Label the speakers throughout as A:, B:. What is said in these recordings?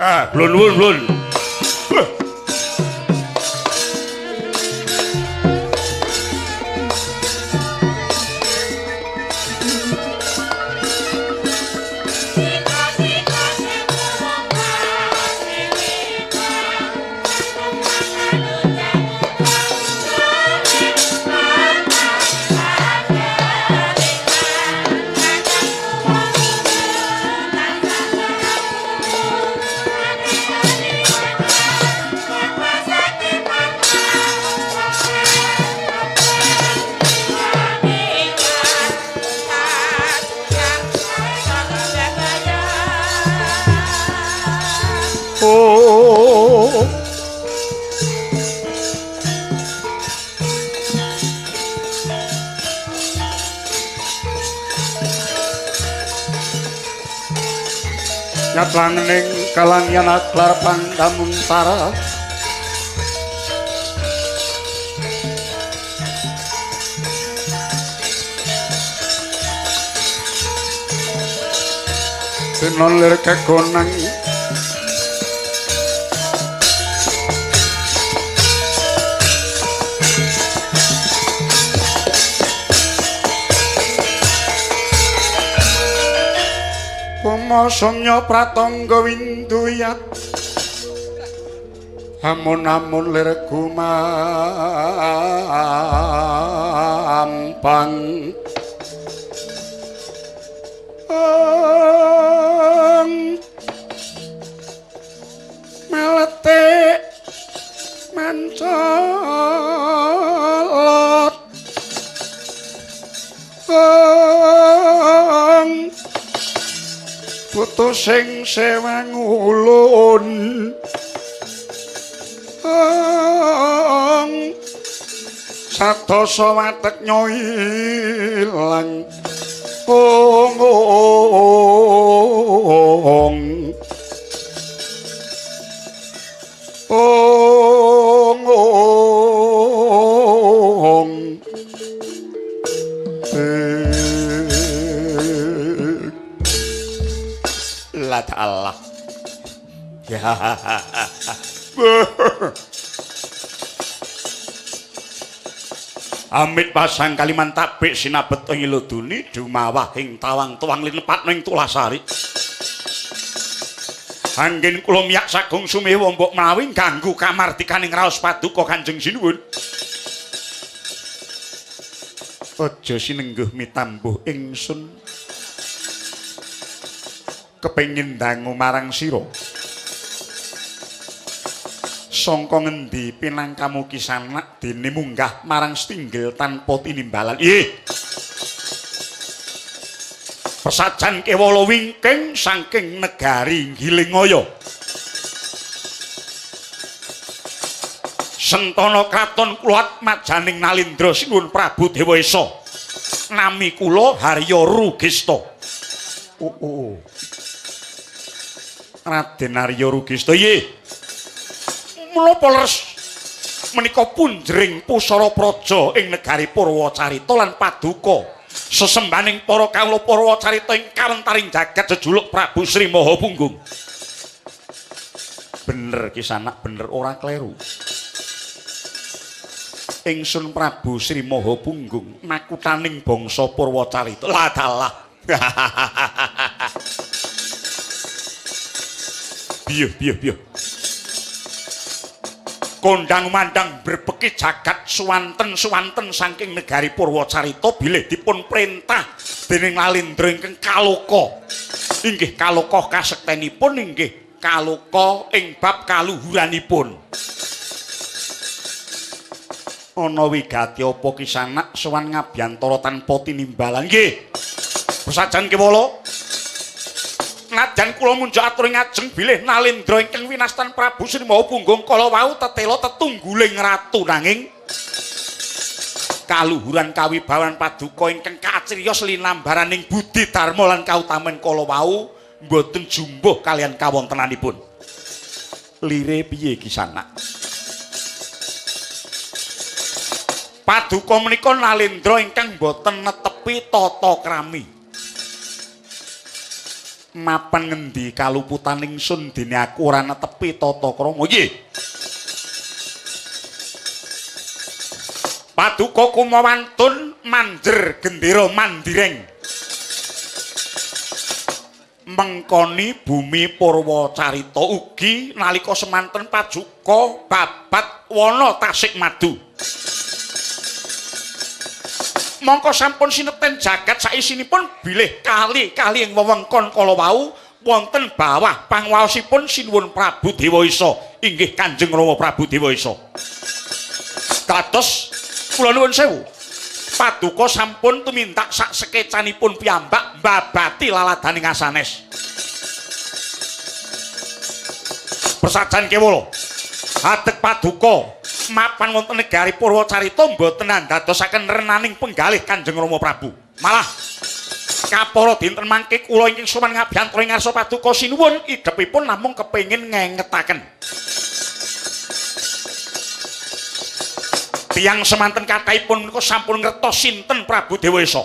A: Ah, blun blun blun. Nyatlangening kalangyan aklar pandamuntara Tinon lir kegonang Samya pratangga winduyat amun-amun lir gumampang meletik mancolot putu sing sewangulun sadasa watek nyoilang ong ong ong Allah. Ya. Amit pasang kaliman tabik sinabet ing iloduni dumawah ing tawang tuwang linepat ning Tulasari. Anggen kula miyak sagung sumewa mbok menawi ganggu kamardikaning raos paduka Kanjeng Sinuwun. Aja sinengguh mitambuh ingsun. Kepengin dangu marang sira. Sangka ngendi pinangkamu kisanak dene munggah marang setinggil tanpa tinimbalan. Ih. Pesajan kewala wingking saking negari Gilingaya. Sentana kraton kula atmajaning Nalindra Sinuwun Prabu Dewa Esa. Nami kula Harya Rugista. Oh, oh. Raden Arya Rugista nggih. Menapa leres menika punjering pusara praja ing negari Purwacarita lan paduka sesembaning para kawula Purwacarita ing kawentaring jagat jejuluk Prabu Sri Maha Punggung. Bener kisanak, bener ora kleru. Ingsun Prabu Sri Maha Punggung nakutaning bangsa Purwacarita. Lah dalah. Biuh biuh biuh. Kondang mandang berbeki jagat suwanten-suwanten saking negari Purwacarita bilih dipun perintah dening Nalindra ingkang kaloka. Inggih kaloka kasektenipun, inggih kaloka ing bab kaluhuranipun. Ana wigati apa kisanak sowan ngabyantara tanpa tinimbalan? Nggih. Pesajan kewala. Najan kula munjuk atur ngajeng bilih Nalindra ingkang winastan Prabu Sri Maha Punggung kala wau tetela tetungguling ratu nanging kaluhuran kawibawan paduka ingkang kacriyos linambaraning budi dharma lan kautaman kala wau mboten jumbuh kalian kawontenanipun. Lire piye kisanak? Paduka menika Nalindra ingkang mboten netepi tata krami. Mapan ngendi kaluputan ingsun dene aku ora netepi tata krama. Nggih. Paduka kumawantun manjer gendera mandireng. Mengkoni bumi Purwacarita ugi nalika semanten pajuka babat wana tasik madu. Mongko sampun sineten jagat saisinipun bilih kali-kali ing wewengkon kala wau wonten bawah pangwaosipun Sinuwun Prabu Dewa Isa, inggih Kanjeng Rama Prabu Dewa Isa. Dados kula nuwun sewu, paduka sampun tumindak sak sekecanipun piyambak mbabati laladaning asanes. Persajan kewala, hadek paduka mapan wonten negari Purwacarita mboten andadosaken renaning penggalih Kanjeng Rama Prabu. Malah kapara dinten mangke kula ingkang sowan ngabiyantara ing ngarsa paduka sinuwun idhepipun namung kepengin ngengetaken. Tiyang semanten kathahipun menika sampun ngertos sinten Prabu Dewa Isa.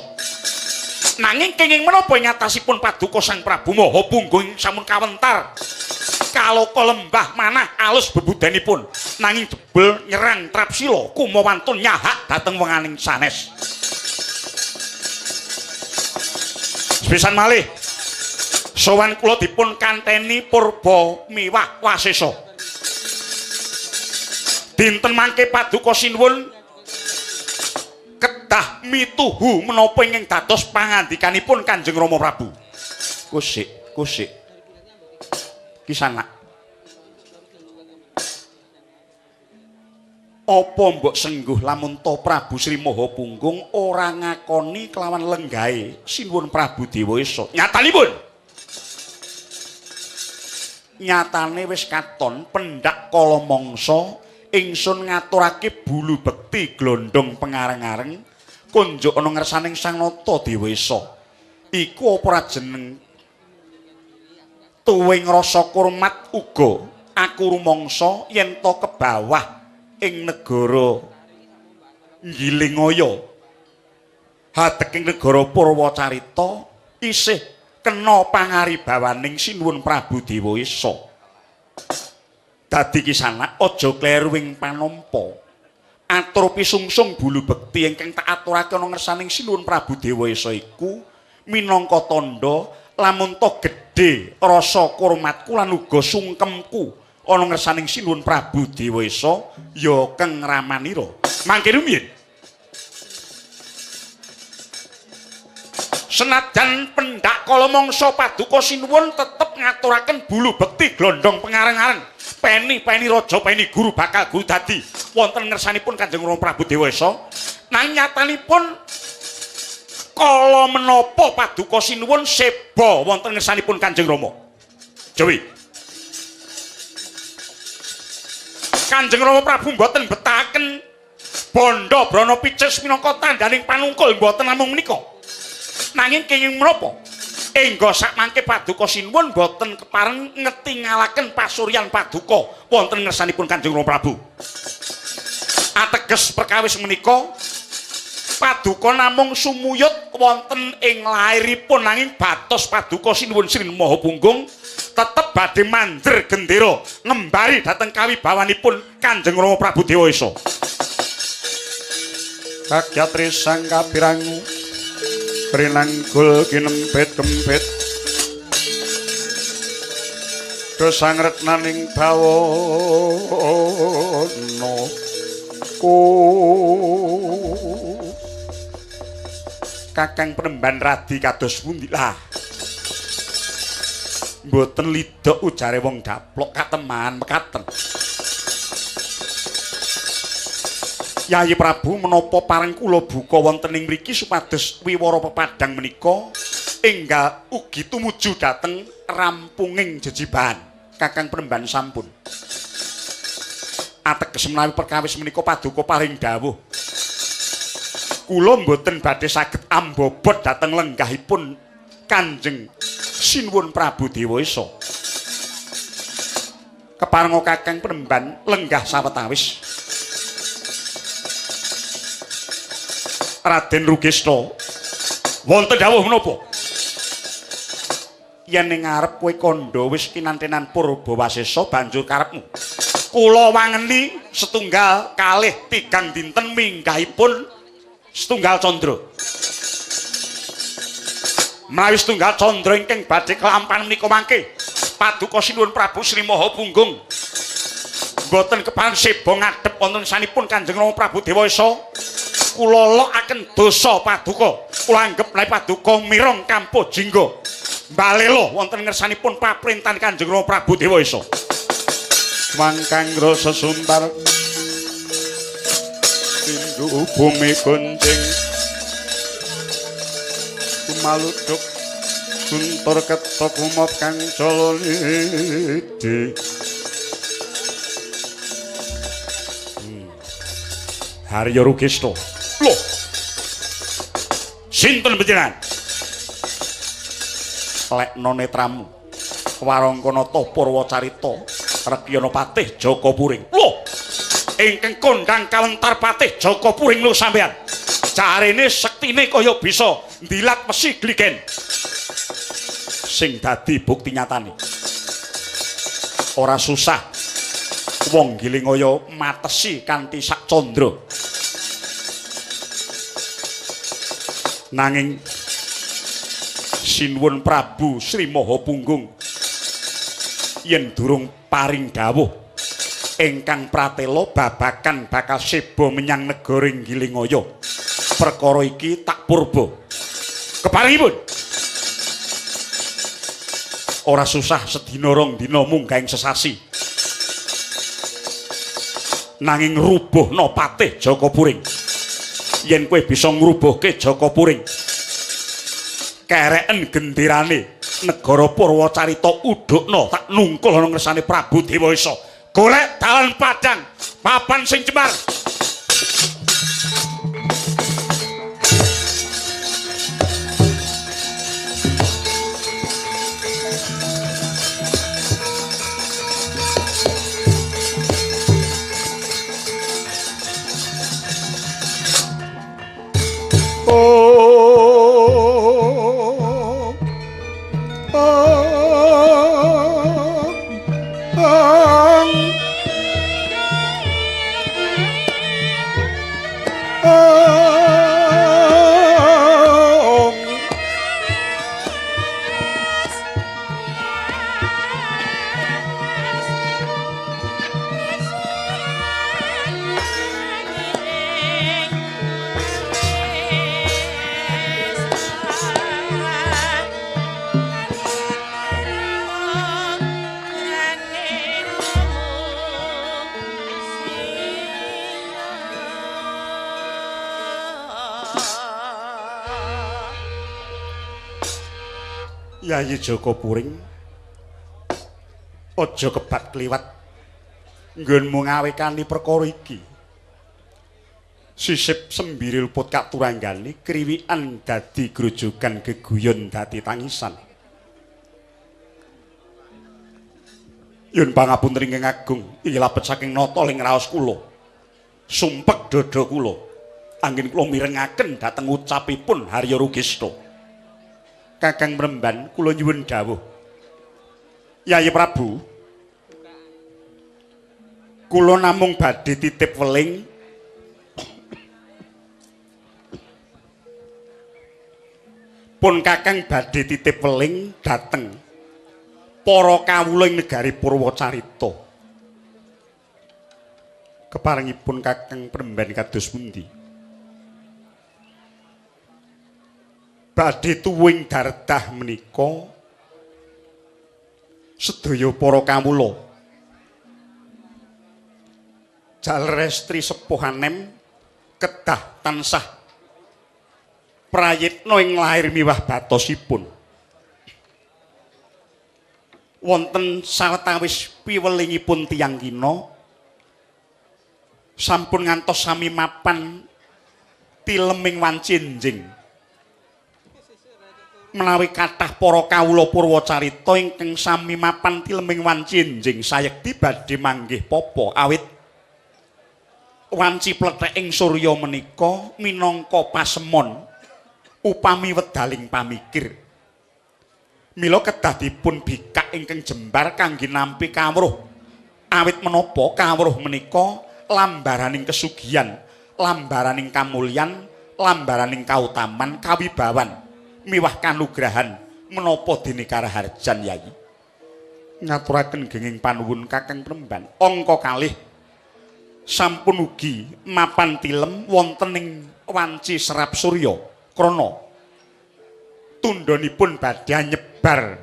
A: Nanging kenging menapa ing atasipun paduka Sang Prabu Maha Punggung sampun kawentar kaloka lembah manah alus bebudanipun, nanging jebul nyerang Trapsila kumawantun nyahak dhateng wenganing sanes. Sepisan malih sowan kula dipun kanteni purba miwah wasesa. Dinten mangke paduka sinuwun kedah mituhu menapa ingkang dados pangandikanipun Kanjeng Rama Prabu. Kusik, kusik. Kisanak. Apa mbok sengguh lamun to Prabu Sri Maha Punggung ora ngakoni kelawan lenggahe Sinuwun Prabu Dewa Isa? Nyatanipun. Nyatane wis katon pendak kala mangsa ingsun ngaturake bulu bekti glondong pengareng-areng kunjuk ana ngersaning Sang Nata Dewa Isa. Iku apa ora jeneng tuwing rasa kurmat uga aku rumangsa yen to kebawah ing negara Ngilingaya hadeking negara Purwacarita isih kena pangaribawaning Sinuwun Prabu Dewa Isa. Dadi kisanak aja kleru ing panampa. Atur pisungsung bulu bekti ingkang tak aturake ana ngersaning Sinuwun Prabu Dewa Isa iku minangka tandha lamun to gedhe rasa kurmatku lan uga sungkemku ana ngersaning Sinuwun Prabu Dewa Isa ya keng ramanira. Mangke rumiyin. Senajan pendak kala mangsa paduka sinuwun tetep ngaturaken bulu bekti glondong pengareng-areng. Peni-peni raja peni guru bakal guru dadi wonten ngersanipun Kanjeng Rama Prabu Dewa Isa. Nanging nyatanipun kala menapa paduka sinuwun seba wonten ngersanipun Kanjeng Rama. Jawi. Kanjeng Rama Prabu mboten betahaken bandha brana picis minangka tandhaning panungkul mboten namung menika. Nanging kenging menapa? Engga sakmangke paduka sinuwun mboten kepareng ngetingalaken pasuryan paduka wonten ngersanipun Kanjeng Rama Prabu. Ateges perkawis menika paduka namung sumuyut wonten ing lairipun, nanging batos paduka Sinuwun Sri Maha Punggung tetep badhe manjer gendera ngembari dhateng kawibawanipun Kanjeng Rama Prabu Dewa Isa.
B: Kakyat risang kapirangu rinanggul kinempit kempit dosang retnaning bawana ku.
A: Kakang Penemban Radi kados pundi lah? Mboten lidok ujare wong daplok kateman mekaten. Yayi Prabu menapa pareng kula buka wonten ing mriki supados wiwara pepadhang menika enggal ugi tumuju dhateng rampunging jejibahan. Kakang Penemban sampun. Ateges menawi perkawis menika paduka paring dawuh. Kula mboten badhe saged ambobot dhateng lenggahipun Kanjeng Sinuwun Prabu Dewa Isa. Keparenga Kakang Penemban lenggah sawetawis. Raden Rugesta, wonten dawuh menapa? Yen ning ngarep kowe kandha wis kinantenan Purbawasesa banjur karepmu. Kula wangeni setunggal kalih tigang dinten minggahipun setunggal candra. Menawi setunggal candra ingkang badhe kelampahan menika mangke, paduka sinuwun Prabu Sri Maha Punggung mboten kepareng seba ngadhep wonten sanipun Kanjeng Rama Prabu Dewayasa. Kula lokaken dosa paduka. Kula anggep menawi paduka mireng kampuh jingga. Mbalela wonten ngersanipun paprintan Kanjeng Rama Prabu Dewayasa.
B: Mangkang rasa suntar sindu bumi goncing kumaluduk guntur ketok umop kang jalanidi.
A: Harya Rugista. Lho. Sinten panjenengan? Lekno netramu. Warangkanata Purwacarita Rekyana Patih Jaka Puring. Lho. Ingkang kondhang kawentar Patih Jaka Puring lho sampean. Jarene sektine kaya bisa ndilat wesi gligen. Sing dadi bukti nyatane. Ora susah wong Gilingaya matesi kanthi sak candra. Nanging sinuwun Prabu Sri Maha Punggung yen durung paring dawuh ingkang pratela babagan bakal seba menyang negara Gilingaya. Perkara iki tak purba. Keparengipun ora susah sedina rong dina munggah ing sesasi. Nanging rubuhna Patih Jaka Puring. Yen kowe bisa ngrubuhke Jaka Puring, kereken genderane negara Purwacarita udukna tak nungkul ana ngersane Prabu Dewayasa. Golek dalan padang papan sing cemar. Yayi Jaka Puring, aja kebat kliwat nggonmu ngawekani perkara iki. Sisip sembiri luput katuranggane, kriwikan dadi grojogan geguyon dadi tangisan. Yun pangapunten ingkang agung, inggih labet saking nata ing raos kula. Sumpek dada kula, anggen kula mirengaken dhateng ucapipun Harya Rugista. Kakang Mremban, kula nyuwun dawuh. Yayi Prabu, kula namung badhe titip weling pun kakang badhe titip weling dhateng para kawula ing negari Purwacarita. Keparengipun Kakang Premban kados pundi? Badhe tuwuhing dardah menika sedaya para kawula jaler estri sepuh anem kedah tansah prayitna ing lair miwah batosipun. Wonten sawetawis piwelingipun tiyang kina sampun ngantos sami mapan tileming wanci enjing. Menawi kathah para kawula Purwacarita ingkang sami mapan tileming wanci enjing sayekti badhe manggih papa awit wanci pletheking surya menika minangka pasemon upami wedaling pamikir. Mila kedah dipun bikak ingkang jembar kangge nampi kawruh. Awit menapa kawruh menika lambaraning kesugihan, lambaraning kamulyan, lambaraning kautaman, kawibawan, miwah kanugrahan menapa dene karaharjan Yayi. Ngaturaken genging panuwun Kakang Premban. Angka kalih sampun ugi mapan tilem wonten ing wanci serap surya krana tundhonipun badhe nyebar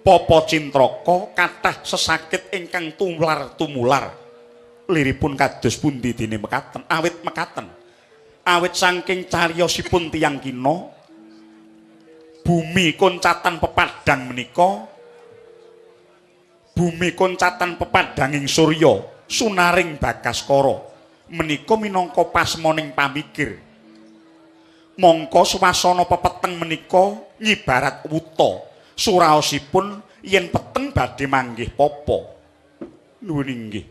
A: papa cintraka kathah sesakit ingkang tumular-tumular. Liripun kados pundi dene mekaten? Awit mekaten, awit saking cariyosipun tiyang kina bumi koncatan pepadang menika, bumi koncatan pepadanging surya sunaring bagaskara menika minangka pasmoning pamikir. Mongko swasana pepeteng menika nyibarat wuta, suraosipun yen peteng badhe manggih papa. Nuwun inggih.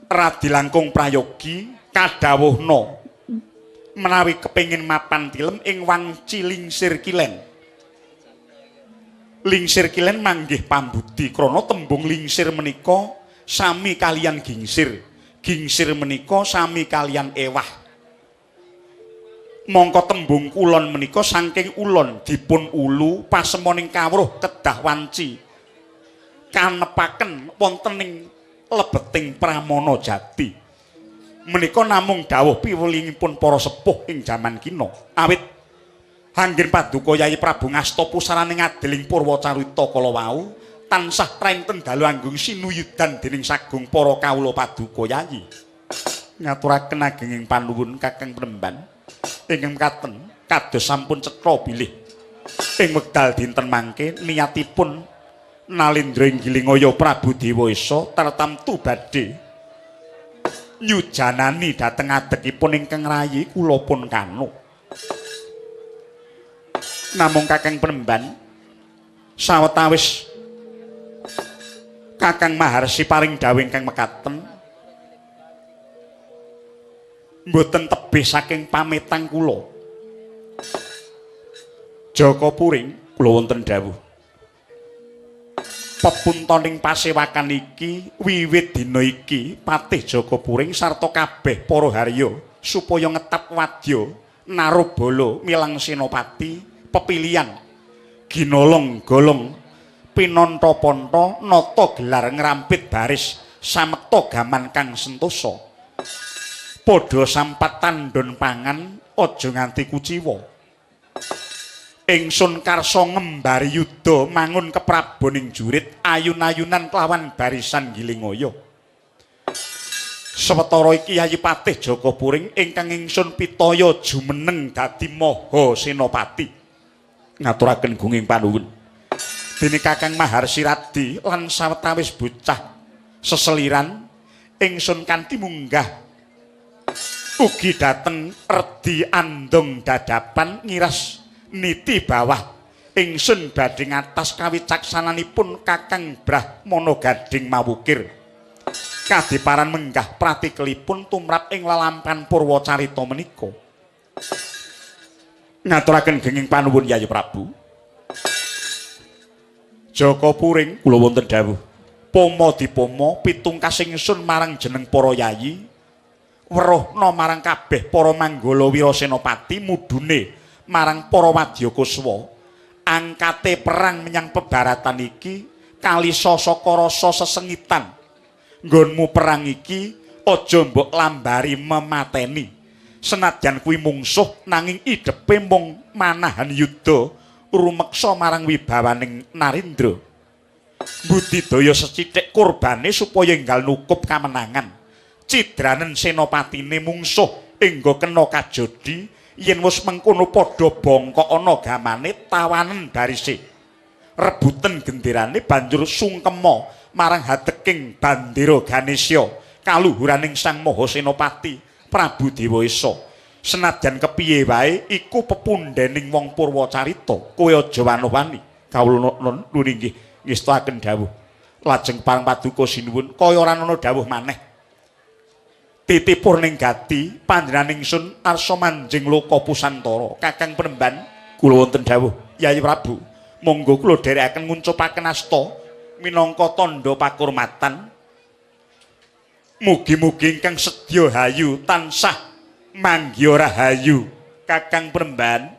A: Radi langkung prayogi kadhawuhna menawi kepengin mapan tilem ing wangci lingsir kilen. Lingsir kilen manggih pambudi krana tembung lingsir menika sami kalian gingsir. Gingsir menika sami kalian ewah. Mongko tembung kulon menika saking ulon dipun ulu pasemoning kawruh kedah wanci kanepaken wonten ing lebeting Pramana Jati. Menika namung dawuh piwulingipun para sepuh ing jaman kina. Awit anggen paduka Yayi Prabu ngasta pusarane ngadiling Purwacarita kala wau tansah prainten dalu anggung sinuyudan dening sagung para kawula paduka Yayi. Ngaturaken agenging panuwun Kakang Premban. Ingkang mekaten kados sampun cetha bilih ing wekdal dinten mangke niatipun Nalindra Inggilingaya Prabu Dewa Esa tartamtu badhe nyujanani dhateng adekipun ingkang rayi kula pun kanu. Namung Kakang Premban sawetawis Kakang Maharsi paring dawuh ingkang mekaten mboten tebih saking pamitang kula. Jaka Puring kula wonten dawuh. Pepuntoning pasewakan iki wiwit dina iki Patih Jaka Puring sarta kabeh para harya supaya ngetap wadya narubala milang senopati pepilihan ginolong golong pinanta-panta nata gelar ngrampit baris samekta gaman kang sentosa. Padha sampat tandon pangan aja nganti kuciwa. Ingsun karsa ngembari yuda mangun kepraboning jurit ayun-ayunan kelawan barisan Gilingaya. Sawetara iki Yayi Patih Jaka Puring ingkang ingsun pitaya jumeneng dadi maha senopati. Ngaturaken gunging panuwun. Dene Kakang Maharsi Radi lan sawetawis bocah seseliran ingsun kanthi munggah ugi dhateng redi andong dadapan ngiras niti bawah ingsun badhe ngatas kawicaksananipun Kakang Brahmana Gading Mawukir. Kadiparan menggah pratikelipun tumrap ing lelampahan Purwacarita menika. Ngaturaken genging panuwun Yayi Prabu. Jaka Puring kula wonten dawuh. Poma dipoma pitungkas ingsun marang jeneng para yayi, weruhna marang kabeh para manggala wirasenapati mudune marang para wadyakuswa. Angkate perang menyang pebaratan iki kalisa saka rasa sesengitan. Nggonmu perang iki aja mbok lambari memateni. Senadyan kuwi mungsuh nanging idepe mung manahan yuda rumeksa marang wibawaning Narendra. Budidaya sethithik kurbane supaya enggal nukup kamenangan. Cidranen senopatine mungsuh engga kena kajodi yen wis mengkono padha bongkok ana gamane tawanen barise. Rebuten genderane banjur sungkema marang hateking bandera Ganesha kaluhuraning Sang Maha Senopati Prabu Dewa Esa. Senadyan kepiye wae iku pepundhening wong Purwacarita, kowe aja wani-wani. Kawula nun inggih ngestakaken dawuh. Lajeng parang paduka sinuwun kaya ora ana dawuh maneh. Titipur ning gati panjenengan ingsun arsa manjing loka pusantara. Kakang Penemban Kula wonten dawuh, Yayi Prabu, monggo kula dherekaken nguncupaken asta minangka tandha pakurmatan. Mugi-mugi ingkang sedya hayu tansah manggiha rahayu, Kakang Premban.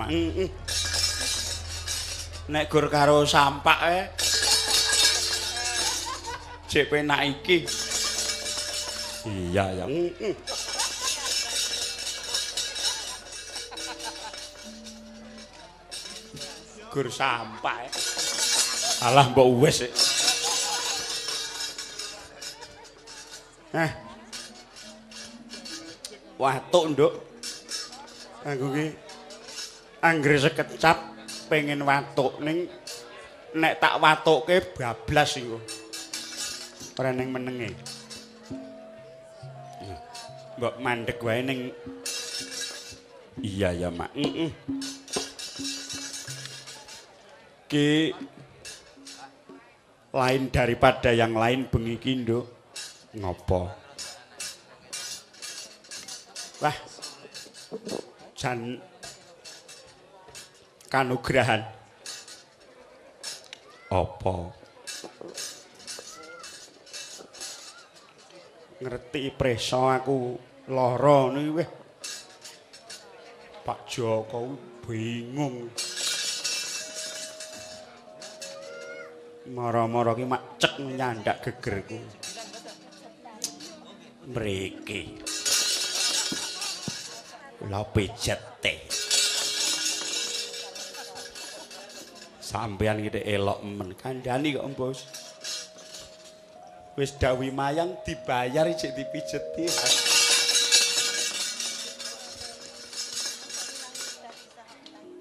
A: Mak. Heeh. Nek gur karo sampak e. Jek penak iki. Iya ya. Heeh. Gur sampak e. Alah mbok wis. Eh. Watuk, Nduk. Aku ki anggere sekecap pengen watuk ning nek tak watukke bablas iku. Ora ning menenge. Mbok mandeg wae ning. Iya ya, Mak. Heeh. Ki lain daripada yang lain bengi iki, Nduk. Ngopo? Wah. Jan kanugrahan. Apa? Ngerti preso aku lara niku weh. Pak Joko bingung. Mara-mara ki mak cek nyandak gegerku. Mriki. Kula pijete. Sampeyan iki elok men kandhani kok, Bos. Wis dawuh mayang dibayar jek dipijeti.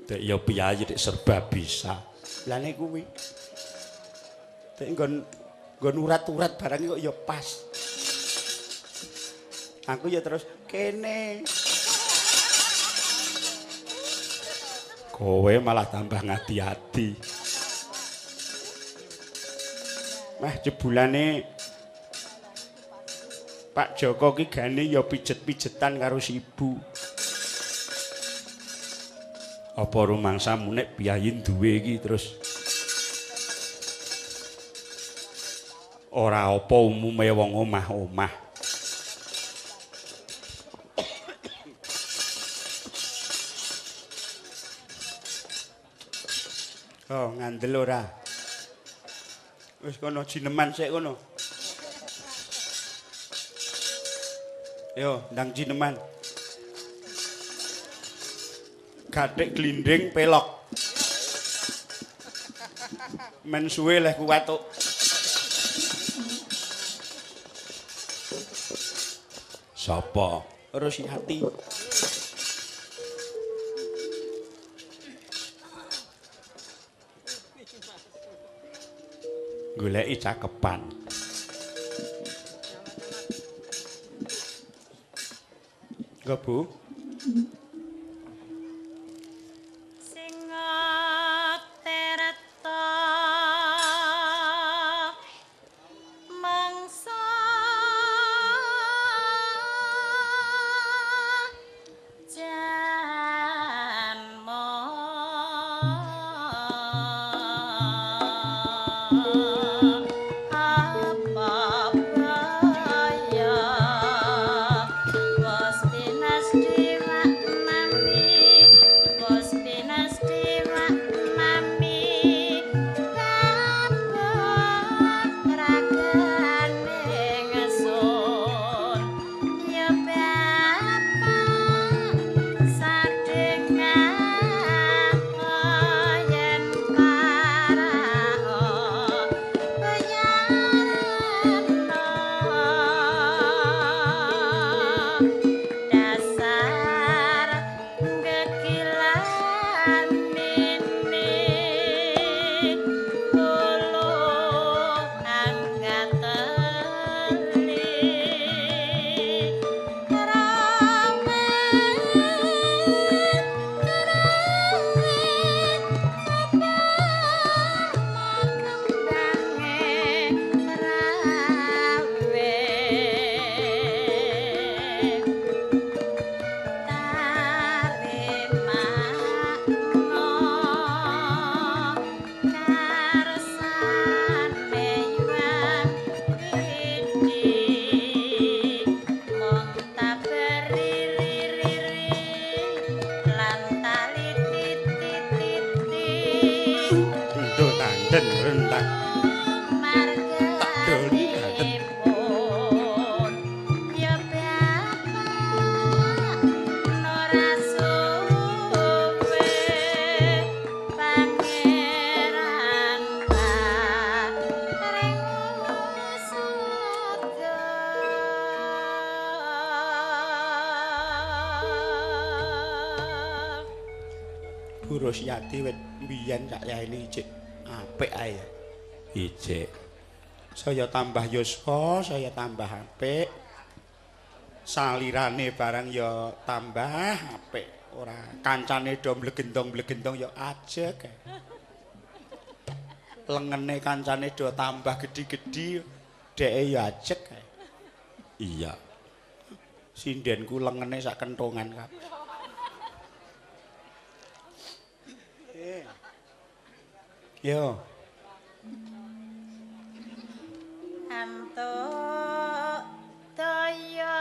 A: Dek ya piyayi dek serba bisa. Lah nek kuwi. Dek nggon urat-urat barang kok ya pas. Aku ya terus kene. Kowe malah tambah ngati-ati. Mah jebulane Pak Joko ki gane ya pijet-pijetan karo si ibu. Apa rumangsamu nek biyayi duwe iki terus ora apa umume wong omah-omah. Oh, ngandel ora. Wis kono jineman sik kono. Yo, ndang jineman. Gathik glinding pelok. Men suwe leh ku watuk. Sapa? Rosihati. Goleki cakepan. Enggak, Bu.
C: Apa baya was pinas dewa.
B: Den rendang
C: Marganipun ya bapak ora suwe pangeran paring sada.
B: Bu Rosyati wit mbiyen sak yaene ijik apik ae.
A: Ijik.
B: Saya tambah yuswa, saya tambah apik. Salirane barang ya tambah apik. Ora kancane do mlegendong-mlegendong ya ajeg. Lengene kancane do tambah gedhi-gedhi, dheke ya ajeg.
A: Iya.
B: Sindenku lengene sak kentongan kabeh. Yo.
C: Antuk daya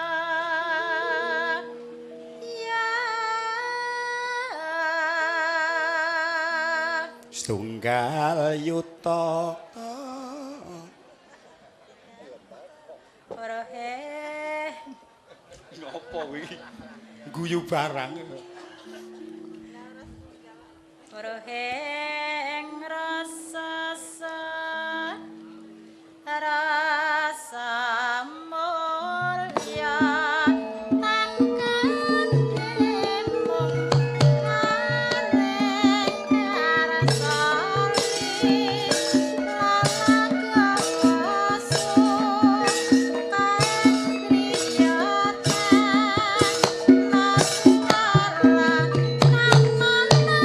C: ya
B: Setunggal yuta
C: Orohe
B: ngopo kuwi? Guyu barang.
C: Oroheng rasa rasa mulya tan kandhemu aring karsali lalakoso kandriyatan naswala namana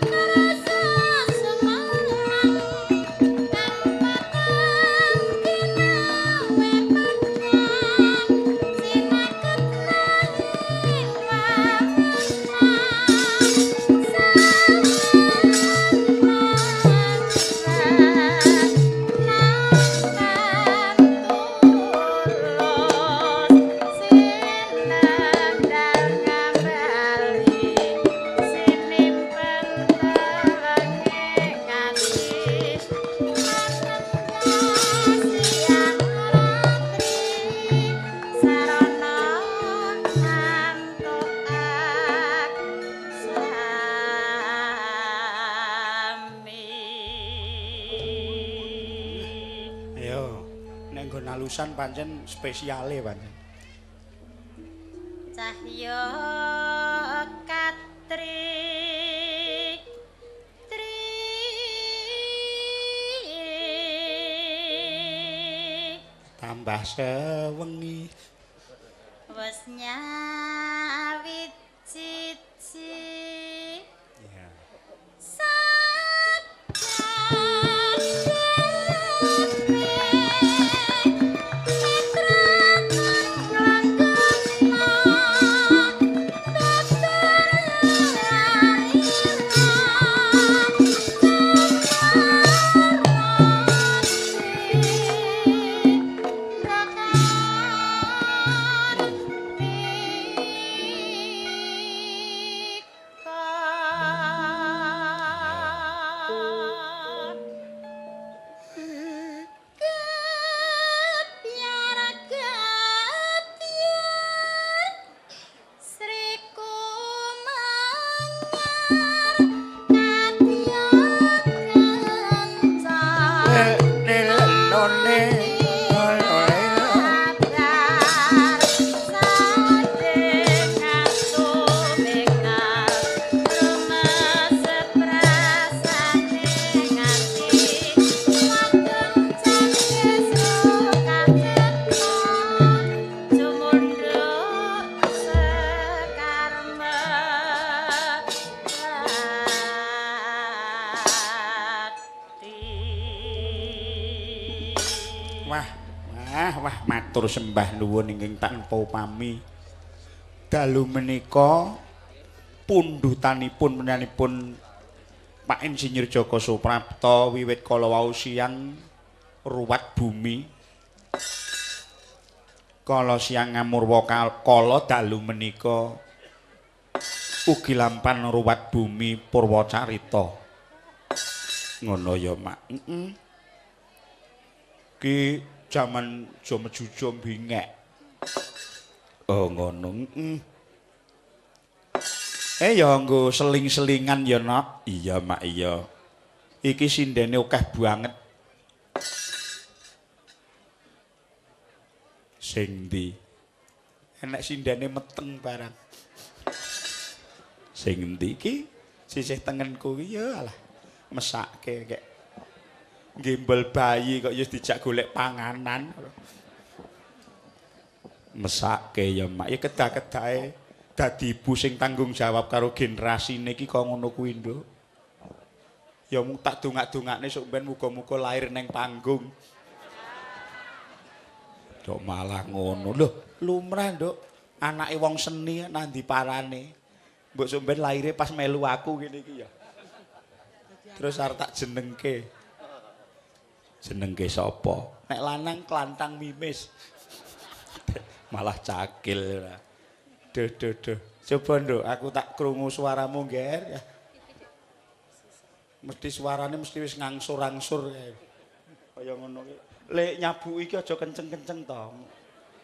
C: rasa semarang kang patang kinawe pedhang sinaket nanging Sarana antuk aksami.
B: Ayo, nek nggon alusan pancen spesiale pancen.
C: Cahya katri tri
B: Tambah sewengi.
C: Wes nyawiji
B: Iya.
C: Kebyar Sri Kumanyar kadya kencan
B: Nilone.
C: Kabar sadengan tumekal rumese prasane ngati wakeng cangkes katetna jumundhuk sekar melati.
B: Wah, wah, wah, matur sembah nuwun ingkang tanpa upami. Dalu menika pundhutanipun menawi Pak Insinyur Joko Suprapto wiwit kala wau siang ruwat bumi. Kala siang ngamurwa kala dalu menika ugi lampan ruwat bumi Purwacarita. Ngono ya, Mak. Heeh. Ki jaman aja mejujo bingek. Oh, ngono. Heeh. Ya nggo seling-selingan ya, Nok. Iya, Mak, iya. Iki sindene akeh banget. Sing ndi? Enek sindene meteng barang. Sing endi iki? Sisih tengenku iki ya alah. Mesake kek. Gembel bayi kok ya dijak golek panganan. Mesake ya, Mak. Ya kedah-kedahe dadi ibu sing tanggung jawab karo generasine iki kok ngono kuwi, Nduk. Ya mung tak dongak-dongakne sok ben muga-muga lahir neng panggung. Nduk malah ngono. Lho, lumrah, Nduk. Anake wong seni nang ndi parane. Mbok sok ben lahire pas melu aku ngene iki ya. Terus arep tak jenengke. Jenengke sapa? Nek lanang klantang mimis. Malah cakil ora. Duh duh duh. Coba, Nduk, aku tak krungu suaramu, Nger. Ya. Mesti suarane mesti wis ngangsur-angsur kae. Kaya ngono ki. Lek nyabuki iki aja kenceng-kenceng to.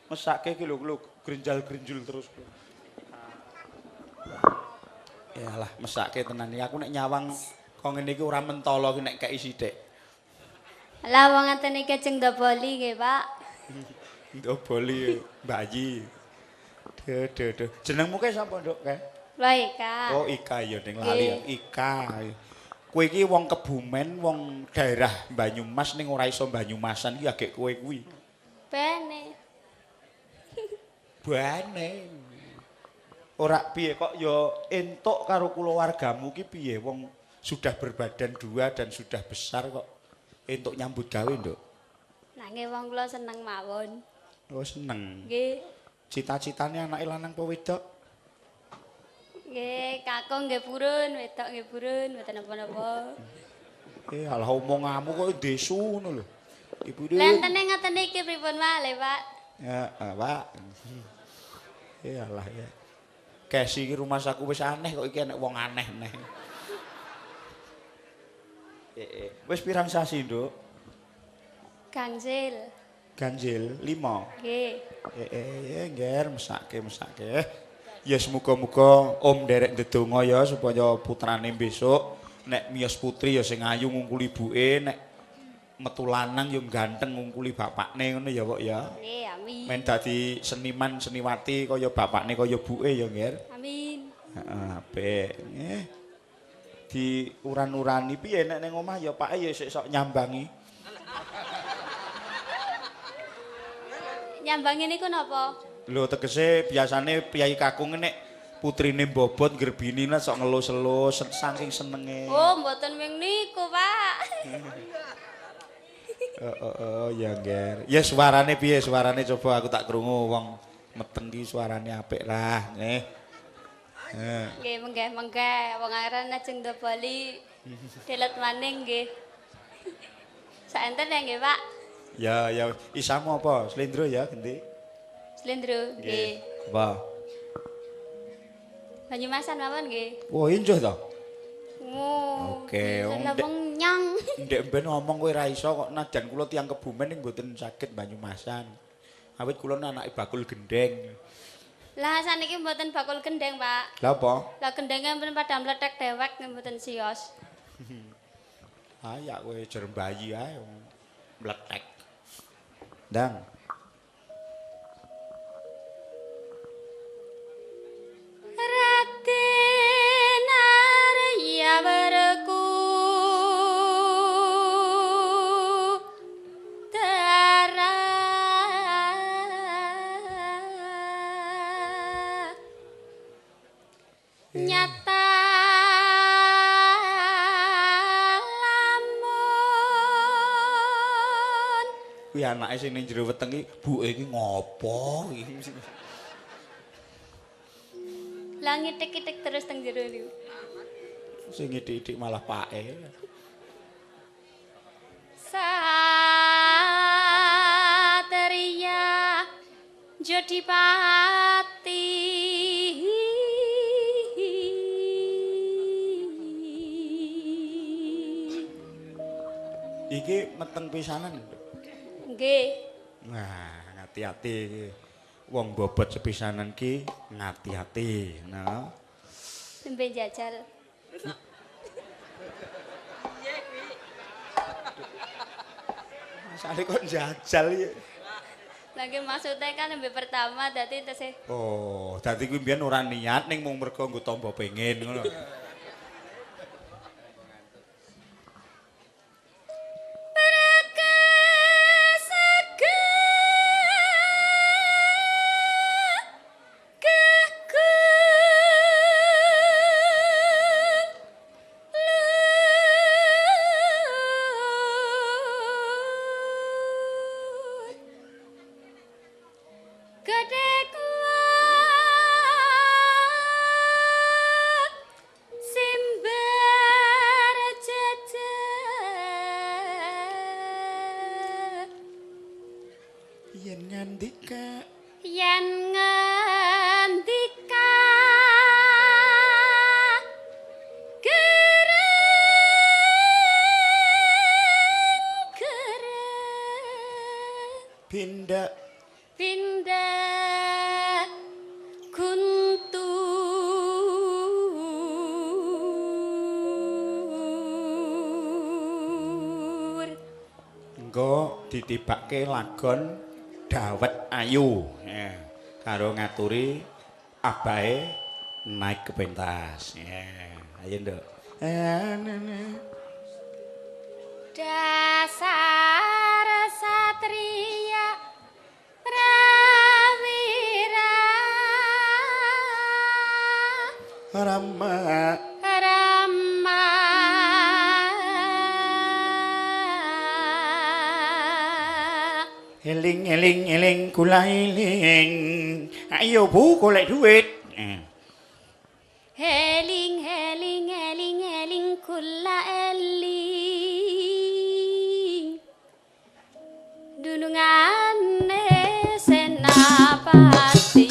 B: Mesake iki lho lho grenjal-grenjul terus. Yalah, mesake tenan iki. Aku nek nyawang kok ngene iki ora mentolo ki nek kei sithik.
C: Lah wong ngaten iki ajeng ndoboli nggih, Pak.
B: Ndoboli bayi. Duh duh duh. Jenengmu ke sapa, Nduk, kae?
C: Lho Ika.
B: Oh, Ika ya ning lali ya. Ika. Kowe iki wong Kebumen, wong daerah Banyumas ning ora iso Banyumasan iki agek kowe kuwi.
C: Bene.
B: Bane. Ora piye kok ya entuk karo kulawargamu ki piye wong sudah berbadan dua dan sudah besar kok entuk nyambut gawe, Nduk.
C: Nanging wong kula seneng mawon.
B: Oh, seneng.
C: Nggih.
B: Cita-citane anake lanang apa wedok?
C: Nggih, kakung nggih purun, wedok nggih purun, mboten napa-napa.
B: Alah omonganmu kok desu ngono lho. Ibu
C: Lah entene ngaten iki pripun malih, Pak?
B: Ya, Pak. Alah ya. Kesi iki rumahsaku wis aneh kok iki enek wong aneh neh. Wis pirang sasi, Nduk?
C: Ganjil.
B: Ganjil 5.
C: Nggih.
B: Ngger mesake mesake. Ya semoga-moga Om nderek ndedonga ya supaya putrane besok nek miyos putri ya sing ayu ngungkuli ibuke, nek metu lanang ya ganteng ngungkuli bapakne ngono ya, Wok ya.
C: Nggih, amin.
B: Men dadi seniman seniwati kaya bapakne kaya buke ya, Ngger.
C: Amin.
B: Heeh, apik. Nggih. Diuran-urani piye nek ning omah ya pake ya sik sok nyambangi.
C: Nyambangi niku napa?
B: Lho tegese biasane priyayi kakung nek putrine mbobot ngrebini lah sok ngelus-elus saking senenge.
C: Oh, mboten wing niku, Pak.
B: Oh, ya Ngger. Ya suarane piye suarane coba aku tak krungu wong meteng ki suarane apik lah nggih.
C: Nggih, menggeh-menggeh wong aran ajeng ndoboli delet maning nggih. Saenten ya nggih, Pak.
B: Ya, ya isamu apa? Slendro ya genti.
C: Slendro nggih.
B: Apa?
C: Banyumasan mawon nggih.
B: Wah, injuh to?
C: Oke, wong nyang.
B: Ndek mben ngomong kowe ora iso kok najan kula tiyang Kebumen ning mboten saged Banyumasan. Awit kula anake bakul gendeng.
C: Lah saniki mboten bakul gendeng, Pak.
B: Lah apa?
C: Lah gendenge mboten padha mlethek dewek mboten sios.
B: Ah ya kowe jer bayi ae mlethek. Ndang.
C: Raden Arya Werku Dara nyata lamun
B: kuwi anake sing ning jero weteng iki buke iki ngopo iki.
C: Lah ngitik-itik terus teng jero niku.
B: Sing ngitik-itik malah pake.
C: Satria Jodipati
B: Iki meteng pisanan.
C: Nggih.
B: Nah, ngati-ati iki. Wong bobot sepisanan ki ngati-ati, nah.
C: Nembe jajal.
B: Masane kok jajal iki.
C: Lah nggih maksude kan nembe pertama dadi tesih.
B: Oh, dadi kuwi mbiyen ora niat ning mung mergo nggo tamba pengen ngono.
C: Pindah guntur.
B: Engko ditibake lagon Dawet Ayu ya, karo ngaturi abahe naik ke pentas. Ya, ayo nduk.
C: Dasar satria prawira
B: Rama
C: Rama
A: Eling eling eling kula eling. Ayo Bu golek duit.
C: Eling eling eling eling kula eling. Dunungane senapati.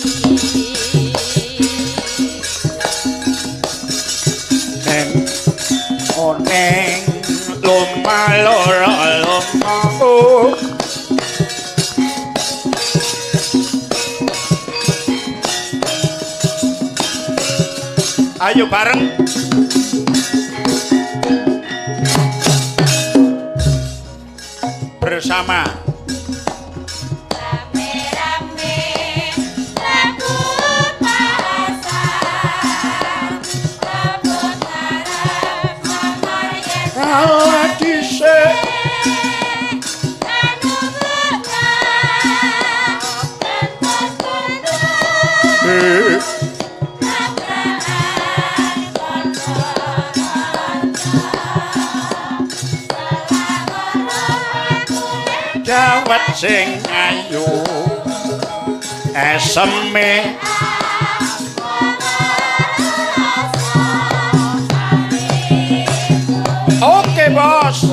A: Neng oneng loma loro loma oh. Ayo bareng. Bersama
C: rame-rame rebut pasar, rebut arep nomor yen
A: kalah dhisik dawet sing ayu eseme oke bos.